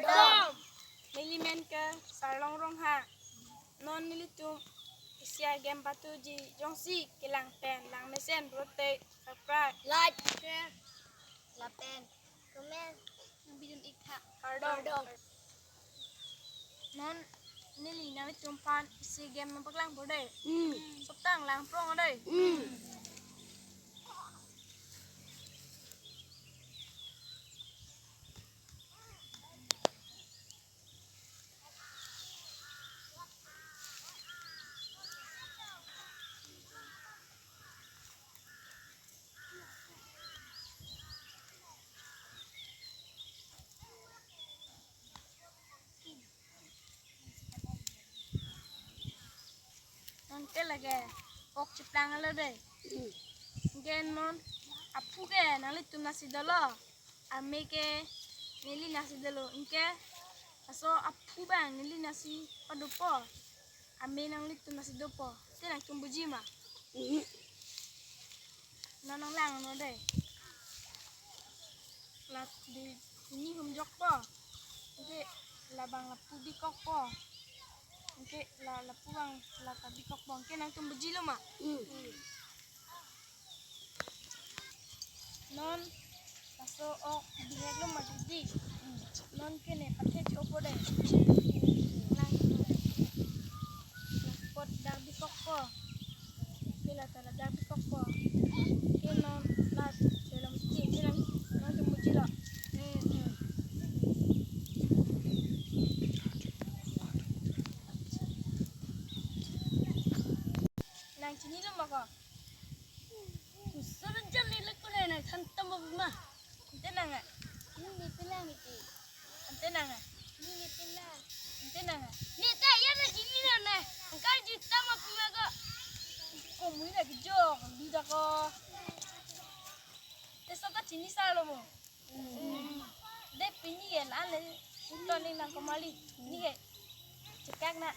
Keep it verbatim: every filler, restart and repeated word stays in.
Kardom. Neli men ke Sarlong Ronghang. Non nelitum isi a-game patuji, jongsi kelang pen langmesen pulote subscribe, like, share, lapen comment nangpidun ik tha. Kardom. Kardom. Non neli nanglitum aphan isi game nangpaklangpo dei. Hmm. Soptang langprong dei. Hmm. Non ke lake ok cheplang alo dei. Anke non aphu ke nanglitum nasi dolo. Ame ke neli nasi dolo. Anke laso aphu abang neli nasi padopo. Ame nanglitum nasi dopo. Te nangtum buji ma? Mhm. Non nanglang non dei. La di ini humjokpo. Anke labang lapu bikokpo. Anke la lapu abang la ta bikokpo. Anke nangtum bujilo ma? Hmm. Non laso ok bihek lo ma dei. Non ke ne pathe cho-opo dei. Lang. Pot dak bikokpo. Ke la ta la dak bikokpo. Ke non la chelom ti ke lang nangtum bujilo. Hmm, hmm. Nang chinilo ma ko? Kusur jan ni lekun hai nang than tamo ma. Ante nang a? Ni ni pelang ni ti. Ante nang a? Ni ni pelang. Ante nang a? Ni ta ya na chini na na. Angkai ji tamo pima ko. Ko mui na kejok, di da ko. Te sota chini sa lo mo. Dei pini ke la le. Uton ni nang ko mali. Ni ke. Chekak na.